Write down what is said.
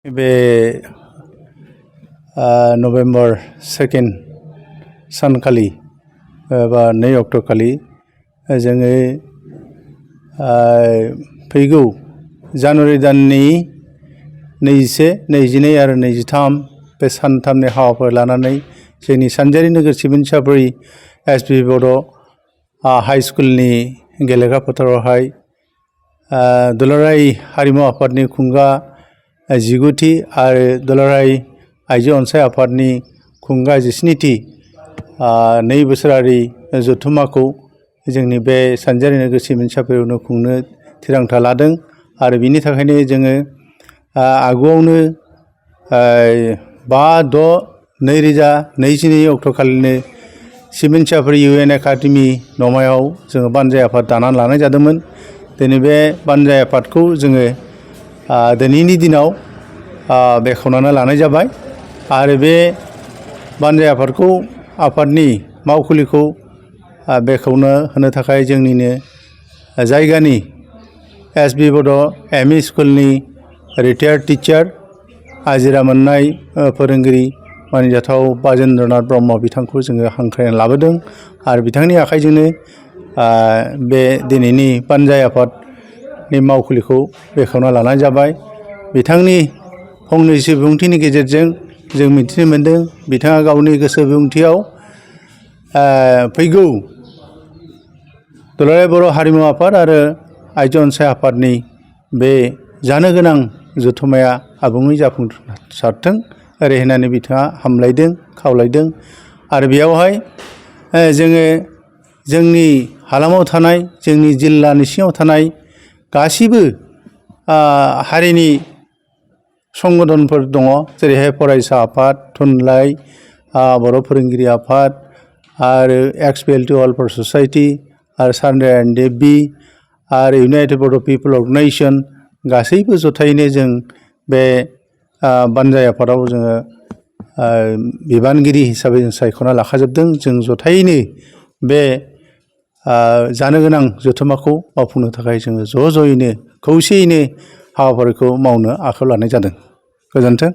बे नभेम्बर 2 सानखालि बा 2 अक्ट'खालि जोङो फैगौ जानुवारि दाननि 21, 22 आरो 23 बे सानथामनि हाबाफारि लानानै जोंनि सानजारि नोगोर सिमेन्ट सापरि एसपि बड' हाइ स्कुलनि गेलेग्रा फोथारावहाय दुलाराय हारिमु आफादनि खुंगा 19थि आरो दुलाराय आइजो अनसाय आफादनि खुंगा 17थि 2 बोसोरारि जथुम्माखौ जोंनि बे सानजारि नोगोर सिमेन्ट सापरियावनो खुंनो थिरांथा लादों। आरो बिनि थाखायनो जोङो आगुआवनो 5/6/2022 अक्ट'खालिनो सिमेन्ट सापरि UN एकाडेमि न'मायाव जोङो बानजाय आफाद दानानै लानाय जादोंमोन। दिनै बे बानजाय आफादखौ जोङो दिनैनि दिनाव बेखेवनानै लानाय जाबाय आरो बे बानजाय आफादखौ आफादनि मावखुलिखौ बेखेवनो होनो थाखाय जोंनिनो जायगानि एसपि बड' एमइ स्कुलनि रिटायार्ड टिचार आजिरा मोननाय फोरोंगिरि मानिजाथाव बाजेन्द्रनाथ ब्रह्म बिथांखौ जोङो हांख्रायनानै लाबोदों आरो बिथांनि आखाइजोंनो बे दिनैनि बानजाय आफादनि मावखुलिखौ बेखेवना लानाय जाबाय। बिथांनि फंनैसो बिबुंथिनि गेजेरजों जों मिथिनो मोन्दों बिथाङा गावनि गोसो बिबुंथियाव फैगौ दुलाराय बर' हारिमु आफाद आरो आइजो अनसाय आफादनि बे जानो गोनां जथुम्माया आबुङै जाफुंसारथों ओरै होननानै बिथाङा हामलायदों खावलायदों। आरो बेयावहाय जोङो जोंनि हालामाव थानाय जोंनि जिल्लानि सिङाव थानाय गासिबो हारिनि संगठनफोर दङ, जेरैहाय फरायसा आफाद, थुनलाइ, बर' फोरोंगिरि आफाद आरो XPLT वेलफेयार ससाइटि आरो सानराय NDFB आरो इउनाइटेड बड' पिपल अर्गेनाइजेसन गासैबो जथायैनो जों बे बानजाय आफादाव जोङो बिबानगिरि हिसाबै जों सायख'ना लाखाजोबदों। जों जथायैनो बे जानो गोनां जथुम्माखौ मावफुंनो थाखाय जोङो ज'यैनो खौसेयैनो हाबाफारिखौ मावनो आखायाव लानाय जादों। गोजोन्थों।